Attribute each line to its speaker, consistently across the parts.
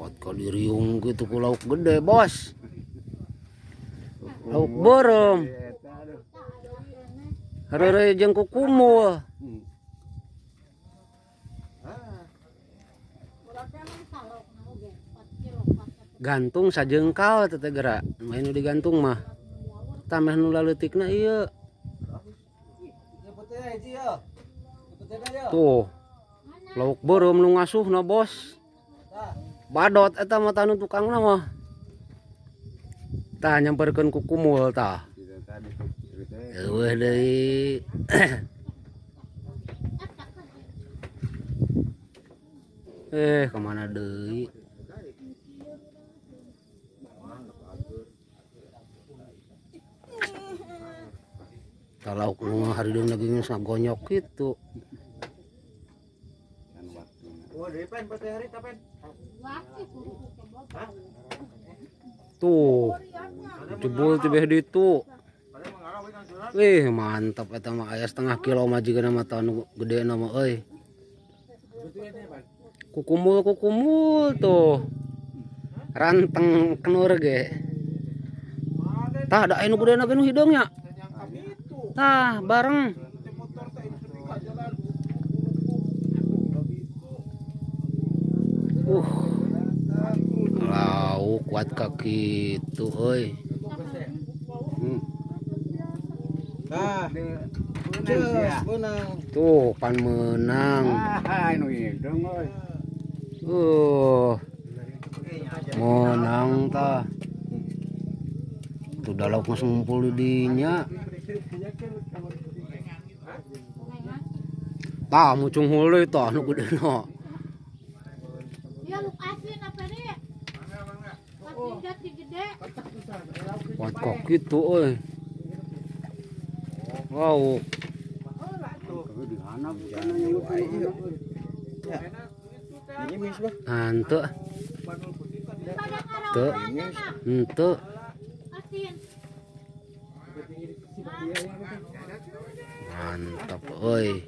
Speaker 1: Kuat ka diriung gitu ku lauk gede, bos. Lauk beureum. Heureuy jeung kukumul. Gantung sajengkal teh geura. Main nu digantung mah. Tah meh nu laleutikna ieu. Tuh. Lauk beureum nu ngasuhna, bos. Badot eta mah tanu tukangna mah. Tah nyamperkeun ku kumul tah. Eueuh deui. Kemana deui? Tah lauk nu harideung lagi geus ngagonyok kitu. Tuh, jebol tibeh ditu. Wih, mantap eta mah aya setengah kilo mah jigana mah nu gede na mah euy. Kukumul-kukumul tuh. Ranteng kenur ge. Tah da aya nu gede na ge nu hideung nya. Tah, bareng. Lauk kuat ka kitu euy.
Speaker 2: Tah, meunang.
Speaker 1: Tuh, pan meunang.
Speaker 2: Ah, nu hideung euy.
Speaker 1: Meunang tah. Tuh da lauk geus ngumpul di dinya. Tah mucung heuleuy tah nu gedena.
Speaker 3: Ya luk asin apa nih? Gede.
Speaker 1: Kuat kok gitu euy. Wow. Hanteu. Teu. Henteu. Mantap euy.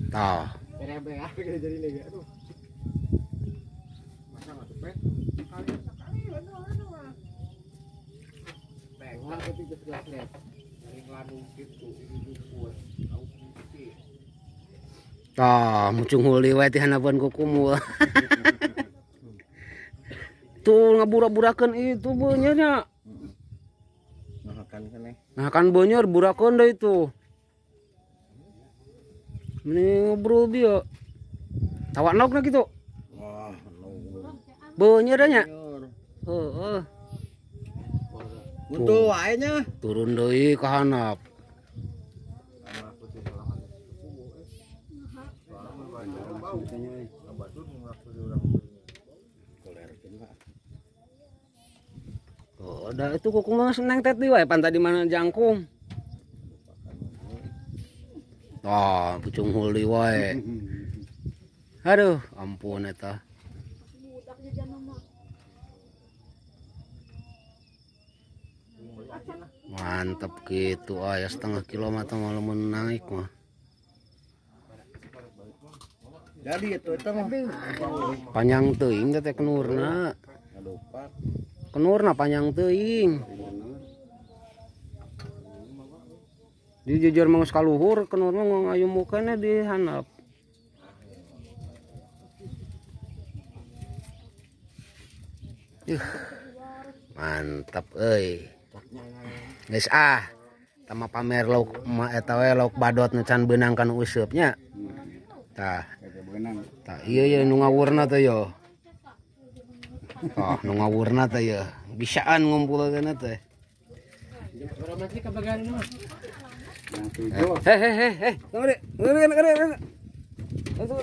Speaker 1: Tah. Tah, mucung huli wae ti handapeun ku kumul. Tuh ngabura-burakeun itu beunyeurnya. Nah kan beunyer burakeun da itu. Mending ngobrol bieu. Tawa nog na kitu.
Speaker 2: Wah,
Speaker 1: beunyer nya. Heeh.
Speaker 2: Mutu wae nya.
Speaker 1: Turun deui ka handap. Oh, dah itu kuku mah seneng tet deui wae pan tadi mana jangkung. Tah, pucung huli wae. Aduh, ampun eta. Mantap gitu aya setengah kilo mah teh lamun naik mah.
Speaker 2: Jadi itu eta mah.
Speaker 1: Panjang teuing teh kenurna. Kenurna panjang teuing. Di jejer mah geus kaluhur kenurna ngayumukeunna di handap. Mantap euy. Geus ah, tama pamer lauk mah eta we lauk badot nu can beunang kana useup nya. Tah. Tah ieu ye nu ngawurna teh yo. Tah nu ngawurna teh ye. Bisaan ngumpulkeunna teh. Heh heh heh heh. Tunggu deh. Tunggu.